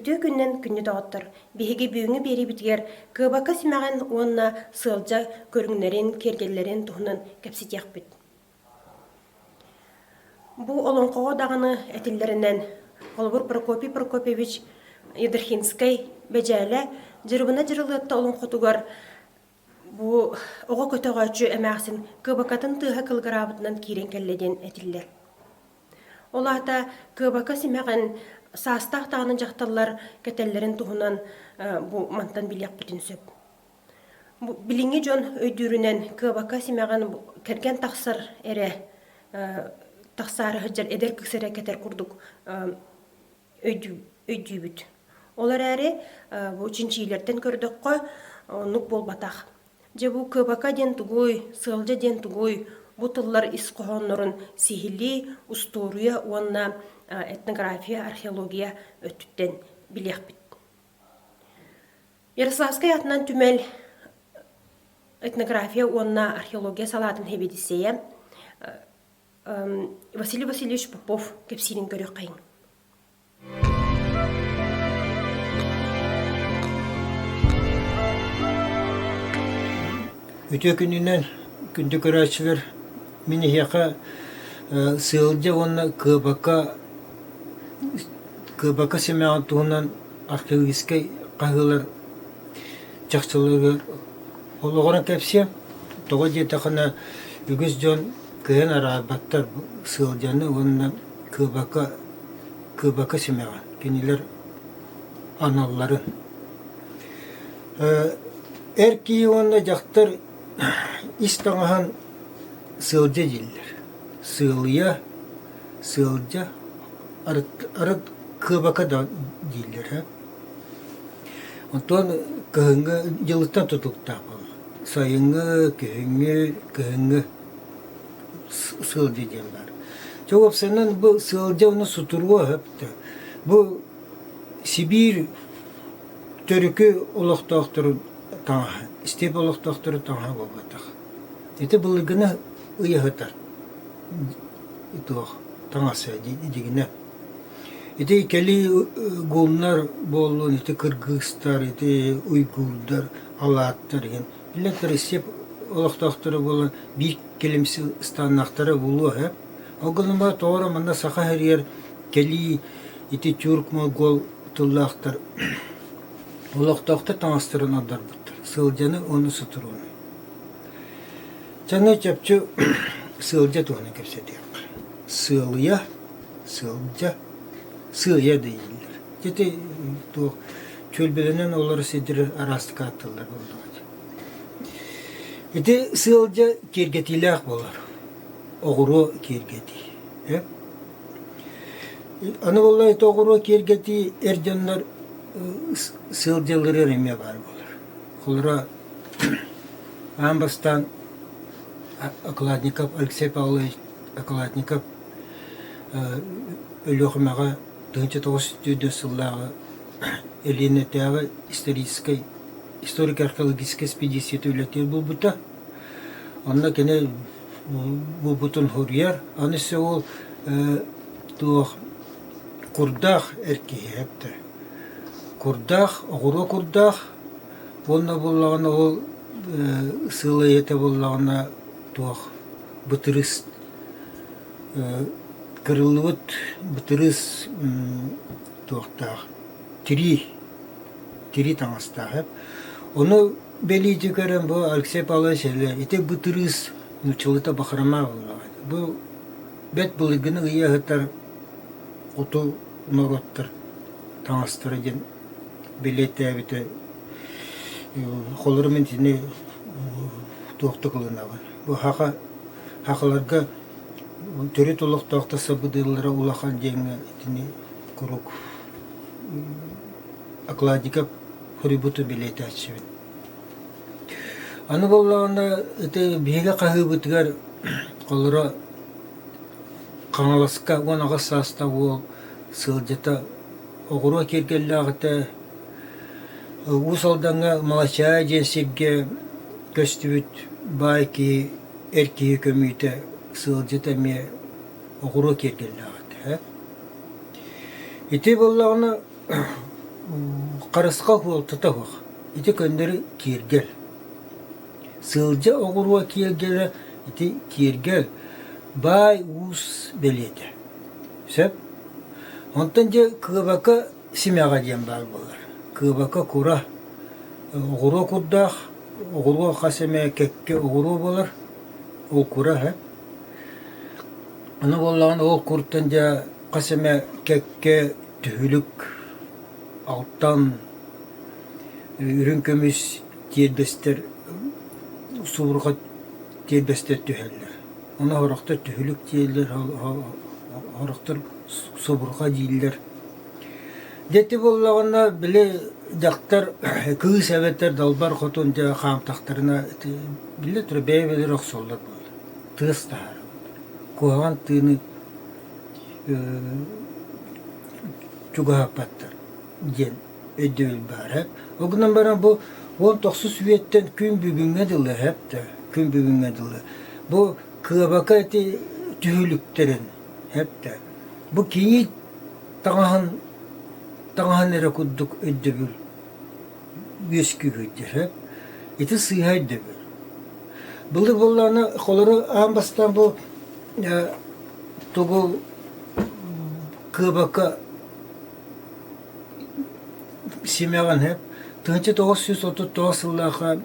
Үтүө күнүнэн күндү доҕоттор! Биһиги бүгүҥҥү биэриибитигэр кыабака симэҕин уонна сыалдьа көрүҥнэрин, киэргэллэрин туһунан кэпсэтиэхпит. Бу олоҥхоҕо даҕаны этиллэринэн, холобур Прокопий Прокопьевич Ядрихинскай Бэдьээлэ Дьырыбына Дьырылыатта олоҥхотугар бу оҕо көтөҕөөччү эмээхсин кыабакатын тыаһа кылыгыраабытынан киирэн кэллэ диэн этиллэр. Ол аата кыабака симэҕин саастаах даҕаны дьахталлар кэтэллэрин туһунан бу мантан билиэхпитин сөп. Билиҥҥи дьон өйдүүрүнэн кыабака симэҕин кэргэн тахсар эрэ тахсаары сылдьар эдэр кыыс эрэ кэтэр курдук өйдүүбүт. Ол эрээри бу чинчиилэртэн көрдөххө оннук буолбатах. Дьэ бу кыабака диэн тугуй, сыалдьа диэн тугуй бу тыллар ис хоһооннорун сиһилии устуоруйа уонна этнография, археология өттүттэн билиэхпит. Ярославскай аатынан түмэл этнография уонна археология салаатын сэбиэдиссэйэ Василий Васильевич Попов кэпсиирин көрүөххэйиҥ. Үтүө күнүнэн, күндү көрөөччүлэр, мин эһиэхэ сыалдьа уонна кыабака кыабака симэҕин туһунан археологическай хаһыылар чахчыларыгар олоҕуран кэпсиэм. Тоҕо диэтэххинэ, үгүс дьон кыайан араарбаттар сыалдьаны уонна кыабака кыабака симэҕин, кинилэр аналларын. Эр киһи уонна дьахтар ис таҥаһын сыалдьа дииллэр. Сыалыйа, сыалдьа, арыт, арыт кыабака да дииллэр ээ. Онтон кыһыҥҥы дьылыттан тутулуктаах буолар. Сайыҥҥы, күһүҥҥү, кыһыҥҥы сыалдьа диэн баар. Дьэ уопсайынан бу сыалдьа уонна сутуруо өптө. Бу Сибиир төрүкү олохтоохторун таҥаһа, степь олохтоохторун таҥаһа буолбатах. Ити былыргыны ыйаһытар туох таҥас дьигинэ. Ити кэлии гуннар буоллун, ити кыргызтар, ити уйгурдар, алааттар игин биллэн степь олохтоохторо буолан биир кэлимси ыстааннаахтара буолуо ээ. Ол гынан баран тоҕо эрэ манна саха сиригэр кэлии ити тюрк-монгол тыллаахтар олохтоохтор таҥастарын ордорбуттар. Сылдьаны уонна сутуруону. Чаны чопчу сыалдьа туһунан кэпсэтиэххэ. Сыалыйа, сыалдьа, сыыйа дииллэр. Ити туох түөлбэлэнэн олорор сирдэр араастык ааттыыллар буоллаҕа дии. Ити сыалдьа киэргэтиилээх буолар. Оҕуруо киэргэтии. Э? Аны буолла ити оҕуруо киэргэтии эр дьоннор сыалдьаларыгар эмиэ баар буолар. Холобура аан бастаан Окладников Алексей Павлович Окладников Өлүөхүмэҕэ 1904 сыллааҕы Өлүөнэтээҕи историческай историко-археологическай экспедицията үлэтигэр булбута. Онно кини булбутун суруйар. Аны өссө ол туох курдаах эр киһи эптэ. Курдаах, оҕуруо курдаах уонна буоллаҕына ол сыала ийэтэ буоллаҕына туох бытырыыс кырыллыбыт бытырыыс туохтаах тирии тирии таҥастаах эп. Ону бэлиэтии көрөн бу Алексей Павлович ити бытырыыс нууччалыыта бахрома буоллаҕа. Бу бэрт былыргыны ыйа сытар хоту норуоттар таҥастара диэн бэлиэтээбитэ. Холобур мин итини туохтук ылынабын. Бу саха сахаларга төрүт олохтоохтор сабыдыаллара улахан диэҥҥэ итини куруук окладников суруйбутун бэлиэтээччибин. Аны буоллаҕына ити биһиги хаһыыбытыгар холоро Хаҥаласка 18 саастаах уол сылдьыта оҕуруо киэргэллээх этэ. Уус Алдаҥҥа Малачаайа диэн сиргэ көстүбүт баай киһи, эр киһи көмүүтэ сылдьыта эмиэ оҕуруо киэргэллээх этэ. Ити буоллаҕына. харысхал суолтата суох. Ити көннөрү киэргэл. Сылдьа оҕуруо киэргэлэ ити киэргэл баай уус бэлиэтэ. Сөп? Онтон дьэ кыабака симэҕэ диэн баар буолар. Кыабака кура оҕуруо курдаах, оҕуруо хас эмэ кэккэ оҕуруо буолар. Ол кура сөп. Ону буоллаҕына ол куртан дьэ хас эмэ кэккэ түһүлүк, алтан, үрүҥ көмүс тиэрбэстэр субурҕа тиэрбэстэр түһэллэр. Ону сорохтор түһүлүк дииллэр, сорохтор субурҕа дииллэр. Дьэ ити буоллаҕына били дьахтар кыыс эбэтэр далбар хотун дьэ хаамтахтарына биллэ турар бэйэ-бэйэлэрэ охсоллор буолла. Тыас таһаараллар. Куһаҕан тыыны чугаһаппаттар диэн өйдөбүл баар ээ. Ол гынан баран бу 19 үйэттэн күн бүгүҥҥэ дылы эһэп да күн бүгүҥҥэ дылы бу кыабака ити түһүлүктэрин эп да бу кийиит таҥаһын таҥаһын эрэ курдук өйдөбүл үөскүүр диир Ити сыыһа өйдөбүл. Былыр буоллаҕына холору аан бастаан бу тугу кыабака симэҕин сөп 1939 сыллаахха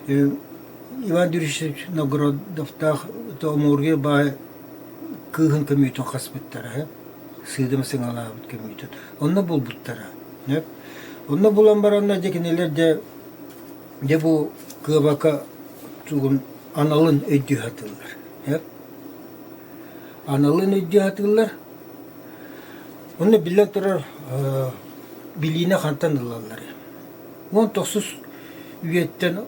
Иван Юрьевич Новгородовтаах Омурге баай кыыһын көмүүтүн хаспыттара сыыдам сыҥалаабыт көмүүтүн онно булбуттара онно булан бараннар дьэ кинилэр дьэ дьэ бу кыабака тугун аналын өйдүү сатыыллар аналын өйдүү сатыыллар Онно биллэн турар билиини хантан ылалларый? 19 үйэттэн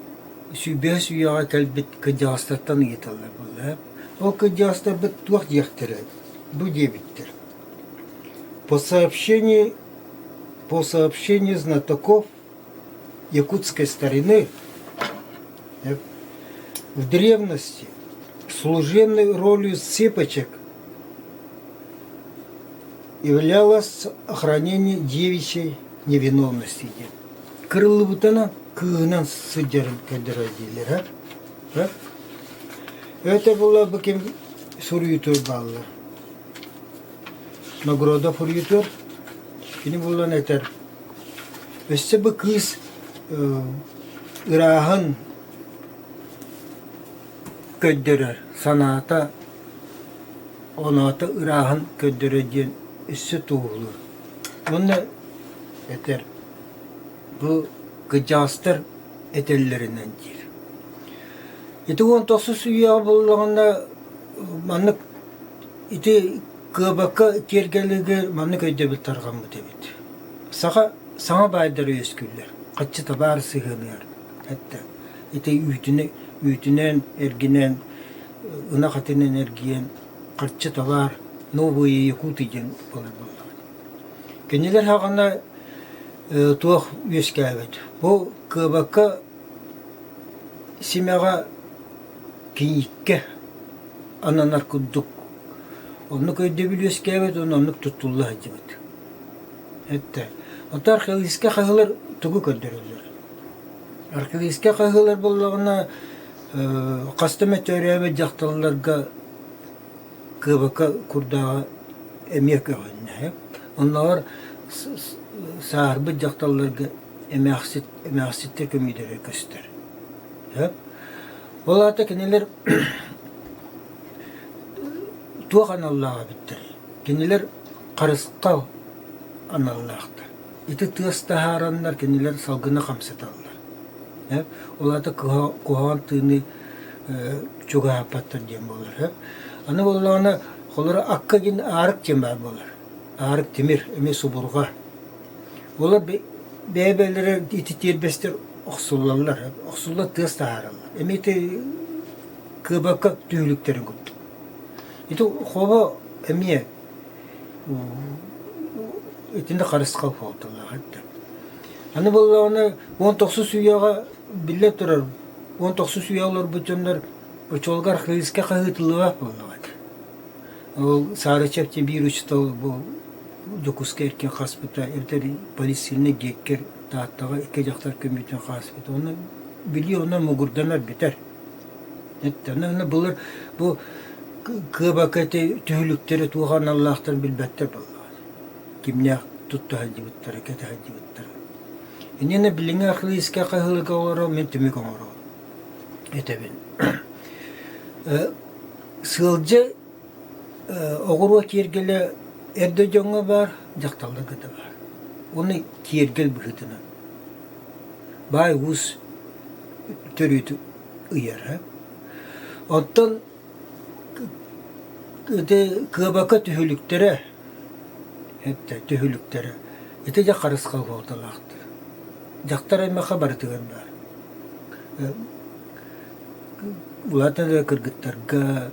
25 үйэҕэ кэлбит кырдьаҕастартан ыйыталлар буолла. Ол кырдьаҕастарбыт туох диэхтэрэй? Бу диэбиттэр. По сообщению, по сообщению знатоков якутской старины в древности служебной ролью цепочек являлось охранение девичьей невиновности диэн. Кырыллыбытынан кыыһынан сылдьарын көрдөрөр дииллэр. Это была бы ким суруйутур бааллар. Награда суруйутур. Кини булан этэр Өссө бу кыыс ырааһын көрдөрөр, санаата, оноото ырааһын көрдөрөр диэн өссө туоһулуур. Уонна этэр, бу кырдьаҕастар этэллэринэн диир. Ити 19 үйэҕэ буоллаҕына маннык ити кыабакка киэргэлигэ маннык өйдөбүл тарҕаммыт эбит. Саха саҥа баайдара үөскүүллэр, хаччы табаар сыһыаныгар эттэ. Ити үүтүнэ, үүтүнэн эргинэн, ынах этинэн эргийэн харчы табаар новые якуты диэн буолар буоллаҕа. Кинилэр хаҕана туох үөскээбит. Бу кыабакка симэҕэ кийииккэ ананар курдук оннук өйдөбүл үөскээбит уонна оннук туттулла сылдьыбыт. Эттэ. Оттон археологическай хаһыылар тугу көрдөрөллөр? Археологическай хаһыылар буоллаҕына хаста эмэ төрөөбүт дьахталларга кыабака курдааҕа эмиэ көҕүннэ. Оннооҕор сааһырбыт дьахталларга эмээхсит эмээхситтэр көмүүлэрэ көстөр. Ол аата кинилэр туох аналлаах эбиттэрий? Кинилэр харысхал аналлаахтар. Ити тыас таһаараннар кинилэр салгыны хамсаталлар. Ол аата куһаҕан тыыны чугаһаппаттар диэн буолар. Аны буоллаҕына холоро акка диэн аарык диэн баар буолар. Аарык тимир эмиэ субурҕа. Олор бэйэ-бэйэлэрэ ити тиэрбэстэр охсуллаллар, охсуллан тыас таһаараллар. Эмиэ ити кыабакка түһүлүктэрин курдук. Ити хобо эмиэ итиннэ харысхал суолталаах этэ. Аны буоллаҕына 19 үйэҕэ биллэн турар 19 үйэ олорбут дьоннор оччолорго архыыска хаһыытыллыбат буоллаҕа. Ол Саарычев диэн биир учуутал бу Дьокуускай эркин хаспыта, эбэтэр полицейнай диэккэр Тааттаҕа икки дьахтар көмүүтүн хааспыта. Онно билии онно мугурданар бүтэр. Онно былыр бу кыабака ити түһүлүктэри туох аналлаахтарын билбэттэр буоллаҕа. Кимнээх тутта сылдьыбыттара, кэтэ сылдьыбыттара. Иннинэ билиҥҥи архилийскай хаһыыларга олорон мин түмүк оҥоробун этэбин. Сыалдьа оҕуруо киэргэлэ эрдэ дьоҥҥо баар, дьахталларга да баар. Уонна киэргэл быһыытынан. Баай уус төрүөтү ыйара. Оттон ити кыабака түһүлүктэрэ, түһүлүктэрэ ити дьэ харысхал суолталаахтар. Дьахтар аймахха барытыгар баар. Улаатан эрэр кыргыттарга,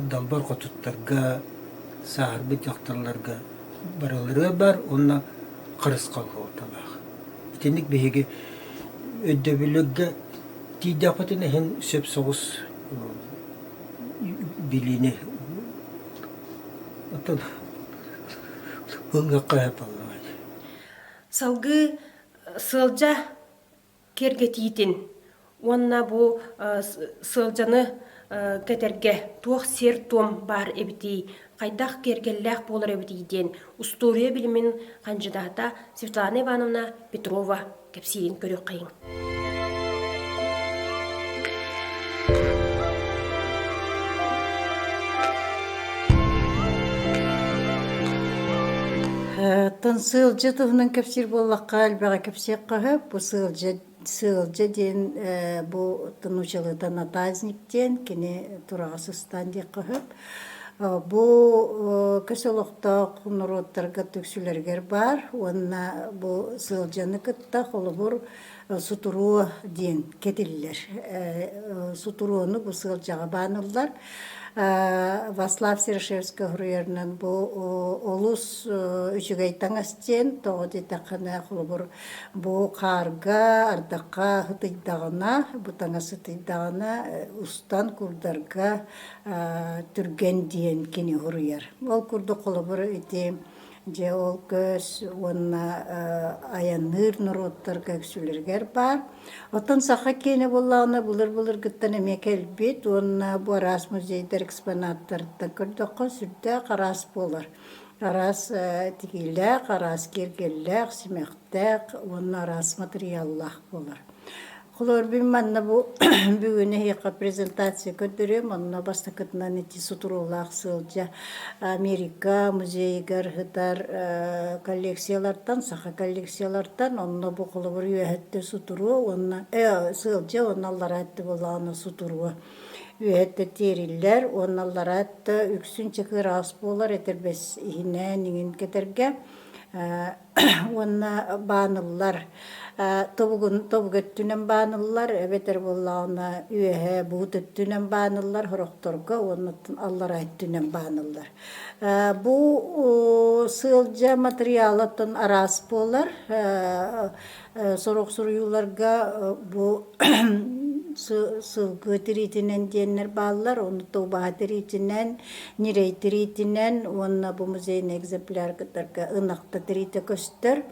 далбар хотуттарга, сааһырбыт дьахталларга барыларыгар баар уонна харысхал суолталаах. Итинник биһиги өйдөбүллэргэ тиийдэхпитинэ иһин сөп соҕус билиини оттон ылыахха сөп буоллаҕа дии. Салгыы сыалдьа киэргэтиитин уонна бу сыалдьаны кэтэргэ туох сиэр-туом баар эбитий, хайдах киэргэллээх буолар эбитий диэн устуоруйа билимин хандьыдаата Светлана Ивановна Петрова кэпсиирин көрүөххэйиҥ. Оттон сыалдьа туһунан кэпсиир буоллахха, элбэҕи кэпсиэххэ сөп. Бу сыалдьа сыалдьа диэн бу нуучалыыта натазник диэн кини тураҕа сыстаан диэххэ сөп. Бу көс олохтоох норуоттарга түксүлэригэр баар уонна бу сыалдьаны кытта холобур сутуруо диэн кэтиллэр. Сутуруону бу сыалдьаҕа бааныллар. Васлав Серошевскай суруйарынан бу олус үчүгэй таҥас диэн, тоҕо диэтэххинэ, холобур, бу хаарга, ардахха ытыйдаҕына, бу таҥас ытыйдаҕына, устан курдарга түргэн диэн кини суруйар. Ол курдук холобур ити Дьэ ол көс уонна айанныыр норуоттарга үксүлэригэр баар. Оттон саха киэнэ буоллаҕына былыр-былыргыттан эмиэ кэлбит уонна бу араас музейдар экспонаттарыттан көрдөххө сүрдээх араас буолар. Араас тигиилээх, араас киэргэллээх, симэхтээх уонна араас матырыйааллаах буолар. Холобур, мин манна бу бүгүн эһиэхэ презентация көрдөрүөм. Онно бастакытынан ити сутуруулаах сылдьа Америка музейыгар сытар коллекциялартан, саха коллекциялартан, онно бу холобур үөһэттэ сутуруо уонна сылдьа уонна аллараа өттө буоллаҕына сутуруо үөһэттэ тиэриллэр уонна аллараа өттө үксүн чыкыраас буолар этэрбэс иһинэн иҥин кэтэргэ уонна бааныллар тобугун тобук өттүнэн бааныллар эбэтэр буоллаҕына үөһэ буут өттүнэн бааныллар сорохторго уонна аллараа өттүнэн бааныллар бу сыалдьа матырыйаалаттан араас буолар Сорох суруйууларга бу сылгы тириитинэн диэннэр бааллар, ону убаһа тириитинэн, ньирэй тириитинэн уонна бу музейный экземплярдарга ынахта тириитэ көстөр.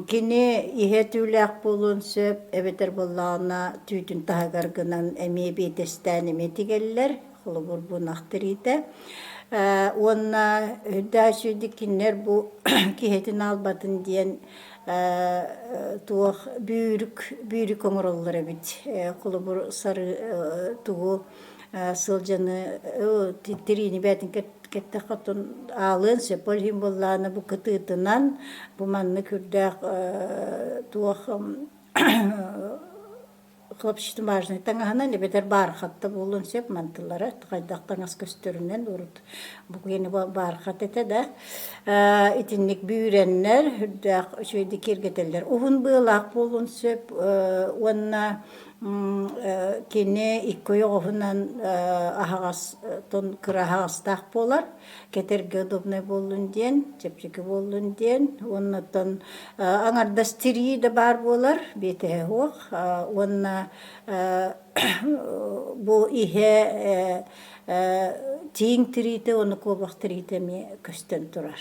Кини иһэ түүлээх буолуон сөп, эбэтэр буоллаҕына түүтүн таһыгар гынан эмиэ биэтэстээн эмиэ тигэллэр, холобур бу ынах тириитэ. Уонна үрдээх үчүгэйдик кинилэр бу киһитин аалбатын диэн туох бүүрүк бүүрүк оҥороллор эбит холобур сары тугу сылдьаны тириини бээтин кэттэххэ оттон аалыан сөп ол иһин буоллаҕына бу кытыытынан бу маннык үрдээх туох хлопчатобумажнай таҥаһынан эбэтэр баархатта буолуон сөп мантылара хайдах таҥас көстөрүнэн урут бу киһини баархат этэ да итинник бүүрэннэр үрдээх үчүгэйдик киэргэтэллэр уһун быалаах буолуон сөп уонна. Кини икки ойоҕоһунан аһаҕас кыра аһаҕастаах буолар, кэтэргэ удобнай буоллун диэн, чэпчэки буоллун диэн. Уонна оттон аҥардас тирии да баар буолар, биэтэһэ суох. Уонна бу иһэ тииҥ тириитэ уонна куобах тириитэ эмиэ көстөн турар.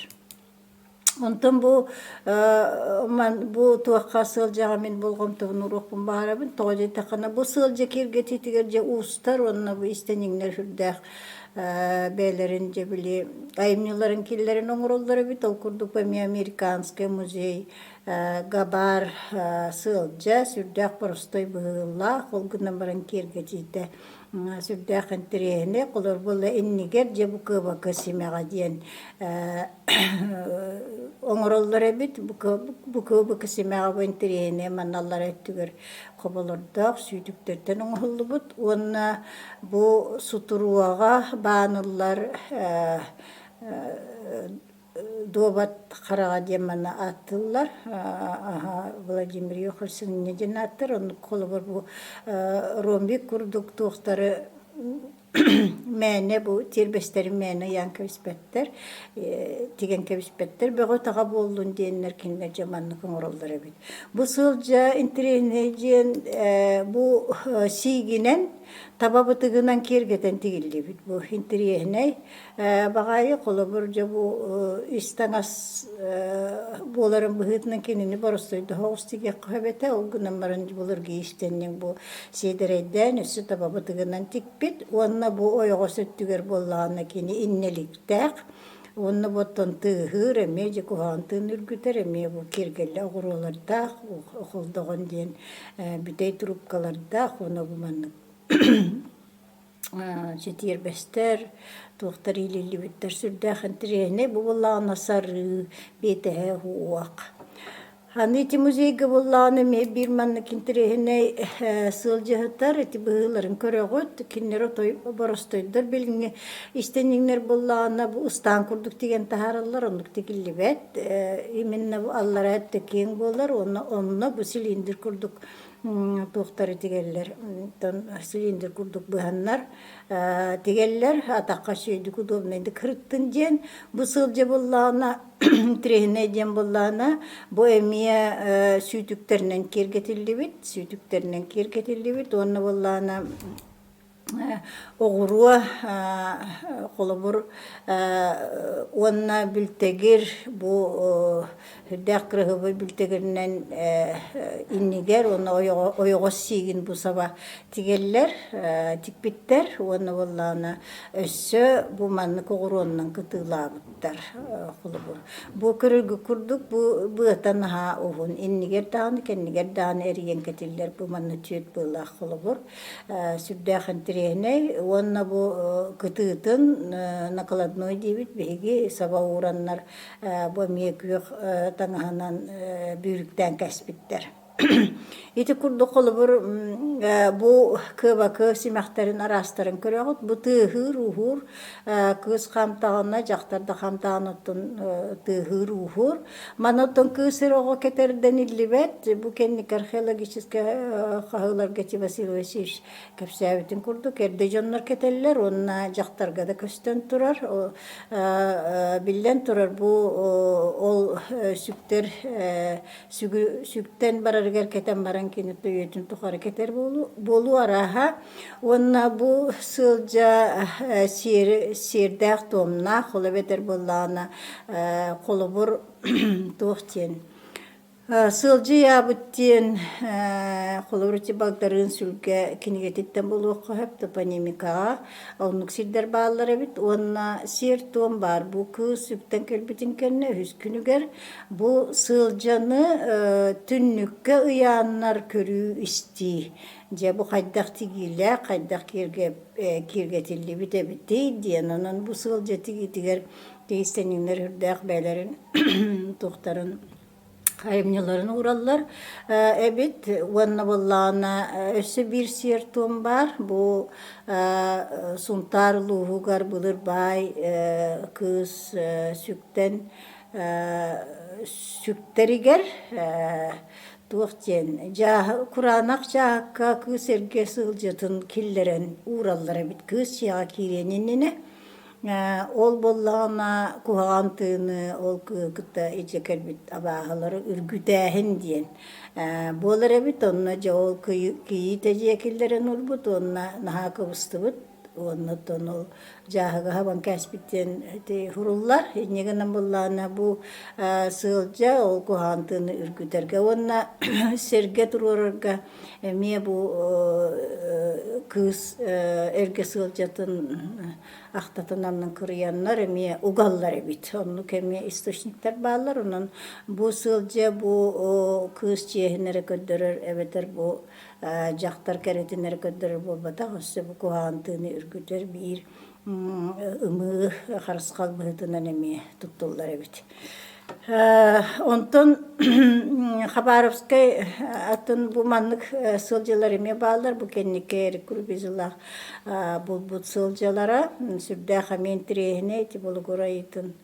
Онтон бу бу туохха сылдьаҕа мин болҕомтобун уруохпун баҕарабын. Тоҕо диэтэххинэ, бу сылдьа киэргэтиитигэр дьэ уустар уонна бу истэниҥнэр сүрдээх бэйэлэрин дьэ били айымньыларын киллэрин оҥороллор эбит. Ол курдук эмиэ Американский музей габар сылдьа сүрдээх боростой быһыылаах, ол гынан баран киэргэтиитэ сүрдээх интэриэһинэй. Холобур буолла иннигэр дьэ бу кыабака симэҕэ диэн оҥороллор эбит. Бу кыабака симэҕэ бу интэриэһинэй манна аллара өттүгэр хоболордоох сүүтүктэртэн оҥоһуллубут уонна бу сутуруоҕа бааныллар дуобат хараҕа диэн манна ааттыыллар. Владимир Еховсин инньэ диэн ааттар. Оннук холобур бу ромбик курдук туохтары мээнэ бу тиэрбэстэрин мээнэ ыйаан кэбиспэттэр, тигэн кэбиспэттэр. Бөҕө-таҕа буоллун диэннэр кинилэр дьэ маннык оҥороллор эбит. Бу сылдьа интэриэһинэй диэн бу сиигинэн таба бытыгынан киэргэтэн тигиллибит. Бу интэриэһинэй Баҕайы холобур дьэ бу ис таҥас буоларын быһыытынан кинини боростуойдоһо оҕус тигиэххэ сөп этэ. Ол гынан баран былыргы иистэнньэҥ бу сиэдэрэйдээн өссө табабытыгынан тикпит уонна бу ойоҕос өттүгэр буоллаҕына кини иннэликтээх уонна бу оттон тыаһыыр эмиэ дьэ куһаҕан тыын үргүтэр эмиэ бу киэргэллээх оҕуруолардаах холдоҕон диэн бүтэй трубкалардаах уонна бу маннык Ситиэрбэстэр, туохтар иилиллибиттэр сүрдээх интэриэһинэй бу буоллаҕына сарыы, биэтэһэ уох. Аны ити музейга буоллаҕына эмиэ биир маннык интэриэһинэй сылдьыһытар ити быһыыларын көрөҕүт. Кинилэр отой боростуойдар билиҥҥи истэнньиҥнэр буоллаҕына бу ыстаан курдук тигэн таһаараллар, оннук тигиллибэт. Именно бу аллараа өттө киэҥ буолар уонна онно бу цилиндр курдук туохтары тигэллэр цилиндр курдук быһаннар тигэллэр атахха сүйдүк удобнайдык кырыттын диэн бу сылдьа буллаҕына трехинэй диэн буллаҕына бу эмиэ сүүтүктэринэн киэргэтиллибит сүүтүктэринэн киэргэтиллибит уонна буоллаҕына Оҕуруо холобур уонна бүлтэгир бу сүрдээх кыраһыабай бүлтэгиринэн иннигэр уонна ойоҕос сиигин бу саба тигэллэр, тикпиттэр уонна буоллаҕына өссө бу маннык оҕуруоннан кытыылаабыттар холобур. Бу көрөргө курдук бу быата наһаа уһун иннигэр даҕаны кэннигэр даҕаны эрийэн кэтиллэр бу манна түөрт быалаах холобур. Сүрдээх интэриэһинэй уонна бу кытыытын накладной диибит биһиги саба уураннар бу эмиэ күөх таҥаһынан бүүрүктээн кэспиттэр. Ити курдук холобур бу кыабакы симэхтэрин араастарын көрөҕүт. Бу тыаһыыр-ууһуур кыыс хаамтаҕына, дьахтар да хаамтаҕына оттон тыаһыыр-ууһуур. Маны оттон кыыс эрэ оҕо кэтэрдэн иллибэт. Бу кэнники археологическай хаһыыларга ити Василий Васильевич кэпсээбитин курдук эрдэ дьоннор кэтэллэр уонна дьахтарга да көстөн турар. Биллэн турар бу ол сүктэр сүктэн барарыгар кэтэн баран кини төйүөтүн тухары кэтэр буолуу арааһа. Уонна бу сылдьа сиэрдээх-туомнаах, ол эбэтэр буоллаҕына холобур туох диэн Сылдьыйаабыт диэн холобур ити Багдарыын Сүлгэ кинигэтиттэн булуохха сөп топонимикаҕа оннук сирдэр бааллар эбит уонна сиэр-туом баар бу кыыс үктэн кэлбитин кэннэ үһүс күнүгэр бу сылдьаны түннүккэ ыйааннар көрүү-истии Дьэ, бу хайдах тигиилээх, хайдах киэргэтиллибит эбитий диэн, онон бу сыл дьэ тигиитигэр тигистэнньиҥнэр үрдээх бэйэлэрин туохтарын айымньыларын уураллар эбит. Уонна буоллаҕына өссө биир сиэр-туом баар. Бу Сунтаар улууһугар былыр баай кыыс сүктэн сүктэригэр. Туох диэн дьааһы кураанах дьааһыкка кыыс эргэ сылдьытын киллэрэн уураллар эбит кыыс дьиэҕэ киириэн иннинэ. Ол буоллаҕына куһаҕан тыыны ол кыыһы кытта илдьэ кэлбит абааһылары үргүтээһин диэн буолар эбит. Онно дьэ ол кийиитэ дьиэ киллэрэн уурбут уонна наһаа кыбыстыбыт уонна оттон ол дьааһыга хабан кээспит диэн ити суруллар. Инньэ гынан буоллаҕына бу сыалдьа ол куһаҕан тыыны үргүтэргэ уонна сиргэ туруорарга эмиэ бу кыыс эргэ сыалдьатын ахтатын аннын кырыйаннар эмиэ угаллар эбит. Оннук эмиэ источниктар бааллар. Онон бу сыалдьа бу кыыс чиэһин эрэ көрдөрөр эбэтэр бу дьахтар кэрэтин эрэ көрдөрөр буолбатах, өссө бу куһаҕан тыыны үргүтэр биир ымыы харысхал быһыытынан эмиэ туттуллар эбит. Онтон Хабаровскай атын бу маннык сылдьалар эмиэ бааллар. Бу кэнники Эрик Крубизылаах булбут сылдьалара сүрдээх эмиэ интэриэһинэй ити Болугур айыытын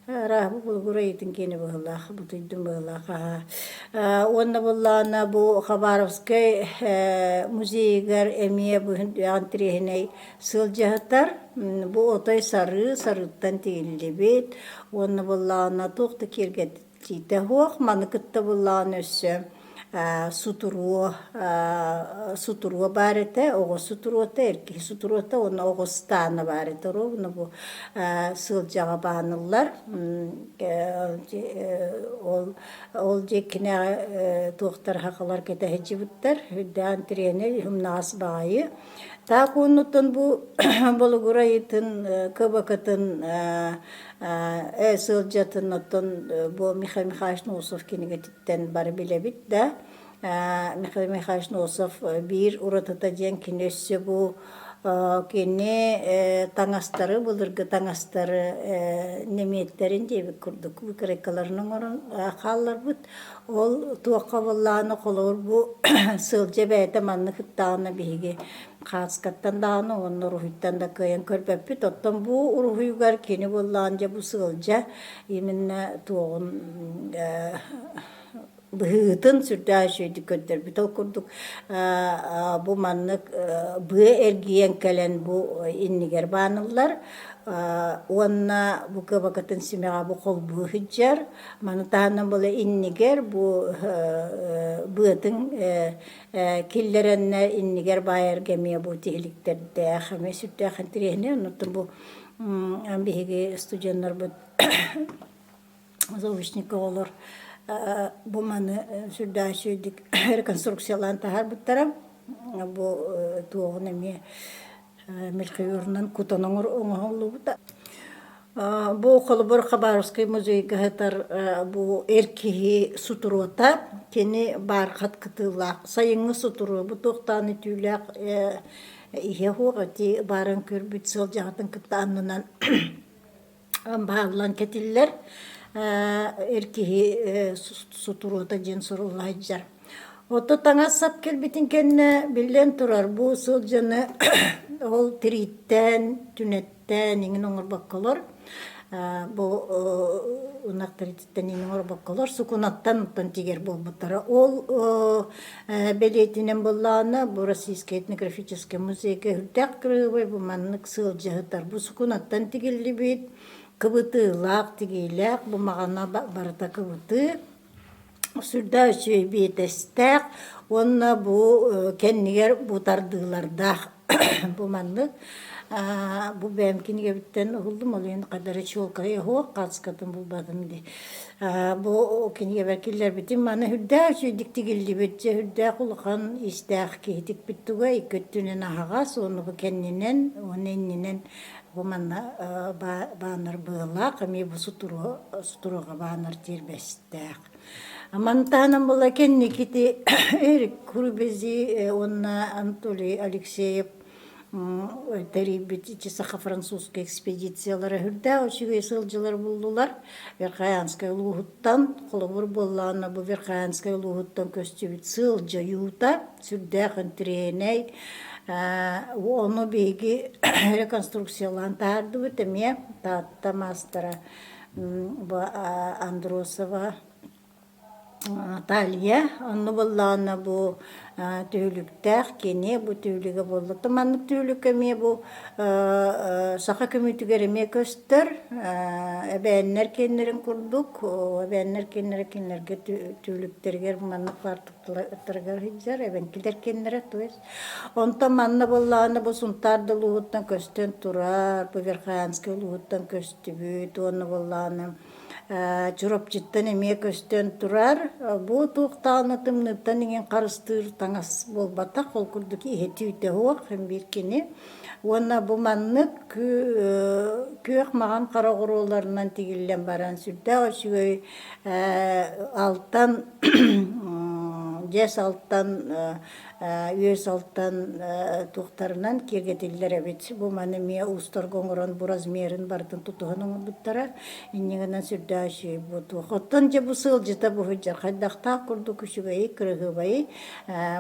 Арааһа бу булгур ыйытын киэнэ быһыылаах, бутуйдум быһыылаах аһаа. Уонна буоллаҕына бу Хабаровскай музейыгар эмиэ бу интириэһинэй сылдьыһытар. Бу отой сарыы, сарыыттан тигиллибит. Уонна буоллаҕына туох да киэргэтиитэ суох. Маны кытта буоллаҕына өссө сутуруо сутуруо баар этэ, оҕо сутуруота, эр киһи сутуруота уонна оҕо ыстаана баар этэ. Ровно бу сылдьаҕа бааныллар. Ол ол дьиэккинээҕи туохтар хахалар кэтэһиччибиттэр. Үрдээн тириэнэ умнаҕас баҕайы. Таак уоннуттан бу Болугурайытын, КБК-тын сылдьатын оттон бу Михаил Михайлович Носов кинигэтин бары билэбит да Михаил Михайлович Носов биир уратыта диэн кини өссө бу кини таҥастары былыргы таҥастары немиэттэрин диэбит курдук выкройкаларын оҥорон хаалларбыт. Ол туохха буоллаҕына холобур бу сылдьа бэйэтэ маннык ыттаҕына биһиги хааскаттан даҕаны уонна уруһуйтан да кыайан көрбөппүт. Оттон бу уруһуйугар кини буоллаҕын дьэ бу сылдьа именно туоҕун быһыытын сүрдээх үчүгэйдик көрдөрбүт. Ол курдук бу маннык быа эргийэн кэлэн бу иннигэр бааныллар уонна бу кыбакатын симэҕэ бу холбуу сылдьар. Маны таһынан була иннигэр бу быатын киллэрэннэр иннигэр баайарга эмиэ бу тиһиликтэрдээх эмиэ сүрдээх интэриэһинэй. Оннуттан бу биһиги студеннарбыт заочник оҕолор бу маны сүрдээх үчүгэйдик реконструкциялаан таһаарбыттара. Бу туоҕун эмиэ мельхиорунан кутан оҥоһуллубута. Бу холобур Хабаровскай музейга сытар бу эр киһи сутуруота, кини бархат кытыылаах сайыҥҥы сутуруо бу туохтаан үтүүлээх иһэ суох ити баарын көрбүт сылдьаҕытын кытта аннынан бааллан кэтиллэр эр киһи сутуруота диэн сурулла сылдьар. Ото таҥас-сап кэлбитин кэннэ, биллэн турар, бу сылдьаны ол тирииттэн, түнэттэн иҥин оҥорбокколор, бу ынах тириититтэн иҥин оҥорбокколор, сукунаттан оттон тигэр буолбуттара. Ол бэлиэтинэн буоллаҕына, бу Российскай этнографическай музейга үрдээх кырыыбай бу маннык сылдьыһытар. Бу сукунаттан тигиллибит, кыбытыылаах, тигиилээх, бу маҕана барыта кыбытыы. Сүрдээх үчүгэй биэтэстээх уонна бу кэннигэр бу тардыылардаах бу маннык бу бэйэм кинигэбиттэн уһуллум ол иһин хадары чуолкайа суох хаацкатын булбатым дии бу кинигэбэр киллэрбитим маны үрдээх үчүгэйдик тигиллибит дьэ үрдээх улахан истээх киһи тикпит туга икки өттүнэн аһаҕас уонна бу кэннинэн уонна иннинэн бу манна баанар быалаах эмиэ бу сутуруоҕа баанар тиэрбэс Маны таһынан була кэнникити Эрик Курбези уонна Анатолий Алексеев тэрийбит ити саха-французскай экспедициялара үрдээх үчүгэй сылдьылар буллулар. Верхоянскай улууһуттан, холобур буоллаҕына бу Верхоянскай улууһуттан көстүбүт сыл дьайуута сүрдээх интэриэһинэй. Ону биһиги реконструкциялаан таһаардыбыт эмиэ Таатта маастара Андросова. Наталья онно буоллаҕына бу түһүлүктээх кини бу түһүлүгэ буолла. Маннык түһүлүк эмиэ бу саха көмүүтүгэр эмиэ көстөр. Эбээннэр киэннэрин курдук, эбээннэр киэннэрэ кинилэргэ түһүлүктэригэр маннык фартуктарыгар сылдьар, эбэҥкилэр киэннэрэ, то есть. Онтон манна буоллаҕына бу Сунтаар да улууһуттан көстөн турар, бу Верхоянскай улууһуттан көстүбүт уонна буоллаҕына Чурапчыттан эмиэ көстөн турар. Бу туохтаҕына тымныыттан иҥин харыстыыр таҥас буолбатах, ол курдук иһити-үтэ суох биир кини. Уонна бу маннык күөх маҕан хара оҕуруоларынан тигиллэн баран сүрдээх үчүгэй алтан дьэс алтан үөс алтан туохтарынан киэргэтиллэр эбит. Бу маны эмиэ уустарга оҥорон бу размерын барытын тутуһан оҥорбуттара. Инньэ гынан сүрдээх үчүгэй бу туох. Оттон дьэ бу сылдьыта бу сылдьар хайдахтаах курдук үчүгэйи, кыраһыабайы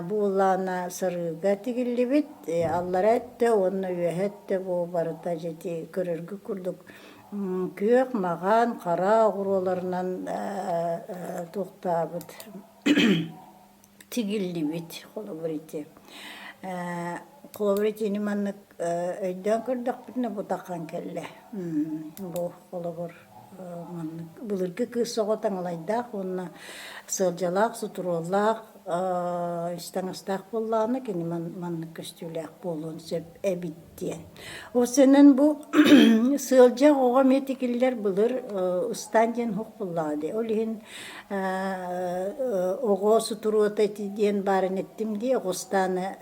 бу улаана сарыыга тигиллибит. Аллара өттө уонна үөһэ өттө бу барыта дьэ ити көрөргө курдук күөх, маҕан, хара оҕуруоларынан туохтаабыт тигиллибит холобур ити. Холобур итини маннык өйдөөн көрдөхпүтүнэ бу таххан кэллэ. Бу холобур маннык былыргы кыыс оҕо таҥалайдаах уонна сыалдьалаах, сутуруоллаах ис таҥастаах буоллаҕына кини маннык көстүүлээх буолуон сөп эбит диэн. Осенен бу сыалдьах оҕо эмиэ тикиллэр былыр ыстаан диэн уһук буоллаҕа дии. Ол иһин оҕо сутуруота ити диэн баарын эттим дии, оҕустааны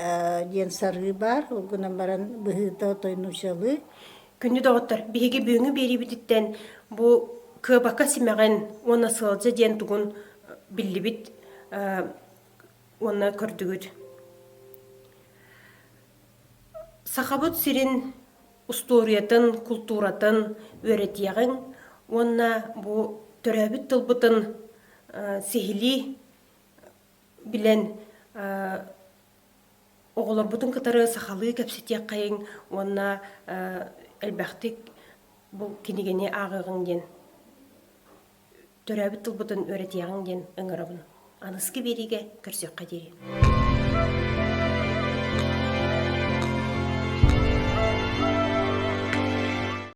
диэн сарыы баар, ол гынан баран быһыыта отой нуучалыы. Күндү доҕоттор, биһиги бүгүҥҥү биэриибититтэн бу кыабака симэҕин уонна сыалдьа диэн тугун биллибит уонна көрдүгүт. Сахабыт сирин устуоруйатын, култууратын үөрэтиэҕиҥ уонна бу төрөөбүт тылбытын сиһилии билэн оҕолорбутун кытары сахалыы кэпсэтиэххэйиҥ уонна элбэхтик бу кинигэни ааҕыаҕыҥ диэн төрөөбүт тылбытын үөрэтиэҕиҥ диэн ыҥырабын. Аныгыскы биэриигэ көрсүөххэ диэри.